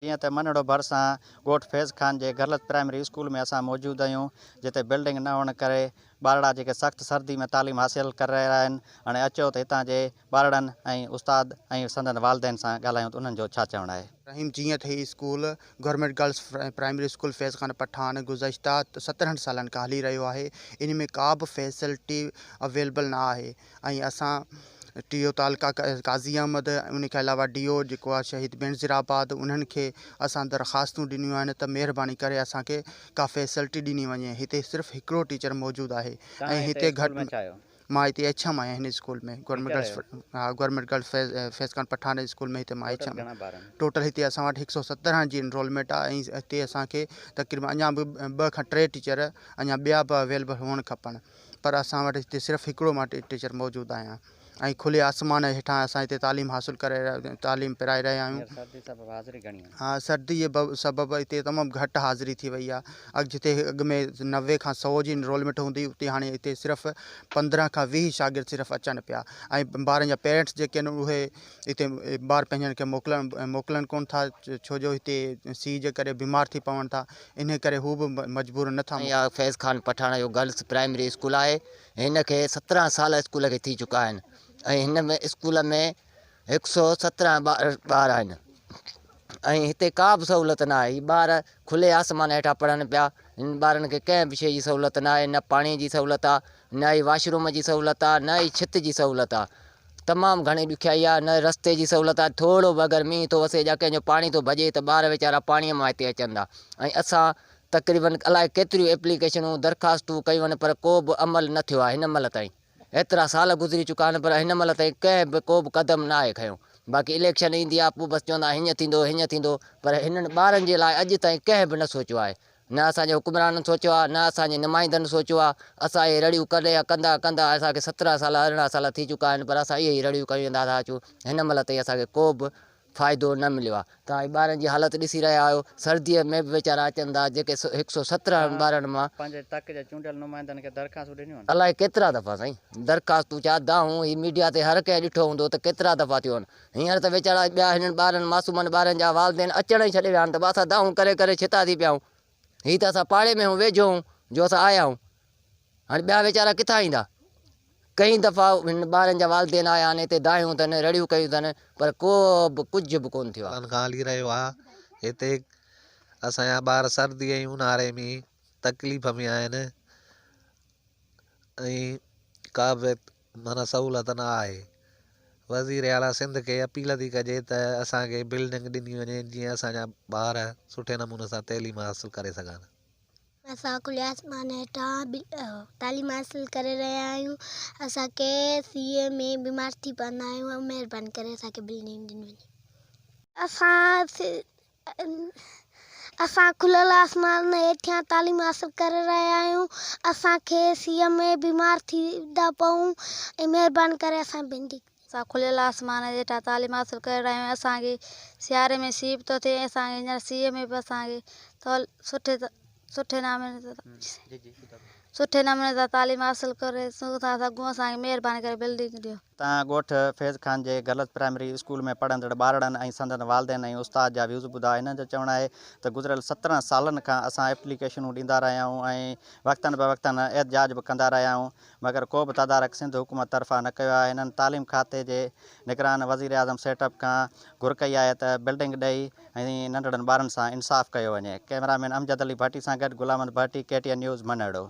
جيئن ته منهڙو ڀرسان ڳوٺ فيض خان جي گرلز پرائمري اسڪول ۾ اسان موجود آهيون جتي بلڊنگ نه هئڻ ڪري ٻارڙا جيڪي سخت سردي ۾ تعليم حاصل ڪري رهيا آهن هاڻي اچو ته هتان جي ٻارڙن ۽ استاد ۽ سندن والدين سان ڳالهايون ته انهن جو ڇا چوڻ آهي. رحيم جيئن ته هي school government girls primary school Faiz Khan Pathan گذشته سترهن سالن کان هلي رهيو آهي ان ۾ ڪا به فيسلٽي اويلبل نه آهي ۽ اسان ٽي او تعلقه قاضي احمد ان کان علاوه ڊي او جيڪو آهي شهيد بينظير آباد انهن کي اسان درخواستون ڏنيون آهن ته مهرباني ڪري اسان کي ڪا فيسلٽي ڏني وڃي هتي صرف هڪڙو ٽيچر موجود آهي ۽ هتي گهٽ مان هتي ايڇ ايم آهيان هن اسڪول ۾ گورنمينٽ گرلس ها government girls Faiz Faiz Khan Pathan school ۾ هتي مان ايڇ ايم ٽوٽل هتي اسان وٽ هڪ سو سترهن جي انرولمينٽ آهي ۽ هتي اسان کي تقريبن اڃا به ٻه کان ٽي ٽيچر اڃا ٻيا به اويلبل هئڻ کپن پر اسان وٽ هتي صرف هڪڙو مان ٽيچر موجود آهيان ۽ کلي آسمان هيٺان اسان هتي تعليم حاصل ڪري تعليم پرائي رهيا آهيون. هينئر سردي سبب حاضري گهڻي آهي. ها سردي جي سبب هتي تمام گهٽ حاضري ٿي وئي آهي اڳ جتي اڳ ۾ 90 کان 100 جي انرولمينٽ هوندي هئي اتي هاڻي هتي صرف 15 کان 20 شاگرد صرف اچن پيا ۽ ٻارن جا پيرنٽس جيڪي آهن اهي هتي ٻار پنهنجن کي موڪلڻ موڪلن ڪونه ٿا ڇو جو هتي سيء جي ڪري بيمار ٿي پون ٿا انهي ڪري هو به مجبور نه ٿا. اها فيض خان پٺاڻ جو گرلس پرائمري اسڪول آهي هن کي 17 سال اسڪول کي ٿي چڪا آهن ۽ هن ۾ اسڪول ۾ هڪ سو 17 ٻار آهن ۽ هتي ڪا به سهولت نه آهي هي ٻار کلي آسمان هيٺان پڙهن پيا هن ٻارن کي ڪنهن به شيء جي سهولت نه آهي نه پاڻي جي سهولت آهي نه ئي واش روم جي سهولت آهي نه ئي ڇت جي سهولت آهي تمام گهڻي ڏکيائي آهي نه رستي جي سهولت آهي ٿورو به اگر مينهن ٿو وسي يا ڪنهن جو پاڻي ٿو ڀڄي ته ٻار ويچارا پاڻي مان هتي اچن ٿا ۽ اسان تقريبن الائي ڪيتريون ايپليڪيشنون درخواستون ڪيون آهن پر ڪو به عمل نه ٿيو آهي هن مهل تائين ايترا سال گذري چڪا آهن پر هن مهل تائين ڪنهن به ڪو به قدم نه آهي کنيو باقي اليڪشن ايندي آهي پوء بس چوندا هيئن ٿيندو هيئن ٿيندو پر هنن ٻارن جي لاء اڄ تائين ڪنهن به نه سوچيو آهي نه اسان جي حڪمرانن سوچيو آ نه اسان جي نمائندن سوچيو آ اسان اهي رڙيون ڪڏهن ڪندا ڪندا اسان کي 17 سال 18 سال ٿي چڪا آهن پر اسان اهي ئي رڙيون ڪيوندا ٿا اچون هن مهل تائين اسان کي ڪو به فائدو نه مليو آ توهان هي ٻارن جي حالت ڏسي رهيا آهيو سردي ۾ به ويچارا اچن ٿا جيڪي 117 ٻارن مان پنهنجي تڪ جي چونڊيل نمائندن کي درخواستون ڏنيون آهن. الائي ڪيترا دفعا سائين درخواستون ڇا دانهون هي ميڊيا تي هر ڪنهن ڏٺو هوندو ته ڪيترا دفعا ٿيو آهن هينئر ته ويچارا ٻيا هنن ٻارن معصومن ٻارن جا والدين اچڻ ئي ڇڏي ويا آهن ته به اسان دانهون ڪري ڪري ڇتا ٿي پيا آهيون. هي ته اسان پاڙي ۾ هون ويجهو هون جو اسان آيا آهيون. هاڻي ٻيا ويچارا ڪٿان ايندا؟ ڪئين دفعا هنن ٻارن جا والدين آيا آهن هتي دانهيون اٿن رڙيون ڪيون اٿن پر ڪو به ڪجهه به ڪونه ٿيو آهي. سالن کان هلي رهيو آهي. هتي اسان جا ٻار سردي ۽ اونهاري ۾ تڪليف ۾ آهن ۽ ڪا به معنيٰ سهولت نه آهي. وزير اعليٰ سنڌ کي اپيل ٿي ڪجي ته اسان کي بلڊنگ ڏني وڃي جيئن اسان جا ٻار سٺي نموني سان تعليم حاصل ڪري سگهن. اسان کلي آسمان هيٺان تعليم حاصل ڪري رهيا آهيون اسان کي سيء ۾ بيمار ٿي پوندا آهيون مهرباني ڪري اسان کي بلڊنگ ڏني وڃي. اسان اسان کليل آسمان هيٺيان تعليم حاصل ڪري رهيا آهيون اسان کي سيء ۾ بيمار ٿي ٿا پئون ۽ مهرباني ڪري اسان بندي. اسان کليل آسمان هيٺان تعليم حاصل ڪري رهيا آهيون اسان کي سياري ۾ سيء به ٿو ٿئي ۽ اسان کي هينئر سيء ۾ به اسان کي سٺي سٺي نموني سٺي نموني سان تعليم حاصل ڪري سگهون اسان کي مهرباني ڪري بلڊنگ ڏيو. تان ڳوٺ فيض خان جي گرلز پرائمري اسڪول ۾ پڙهندڙ ٻارڙن ۽ سندن والدين ۽ استاد جا ويوز ٻڌا. هنن جو چوڻ آهي ته گذريل 17 سالن کان اسان ايپليڪيشنون ڏيندا رهيا آهيون ۽ وقتن بوقتن احتجاج به ڪندا رهيا آهيون مگر ڪو به تدارڪ سنڌ حڪومت طرفان نه ڪيو آهي. هنن تعليم کاتي جي نگران وزيراعظم سيٽ اپ کان گهر ڪئي آهي ته بلڊنگ ڏئي ۽ ننڍڙن ٻارن سان انصاف ڪيو وڃي. ڪئميرا مين امجد علي ڀٽي سان گڏ Ghulam Ahmed Bhatti, K T N news, Manhro.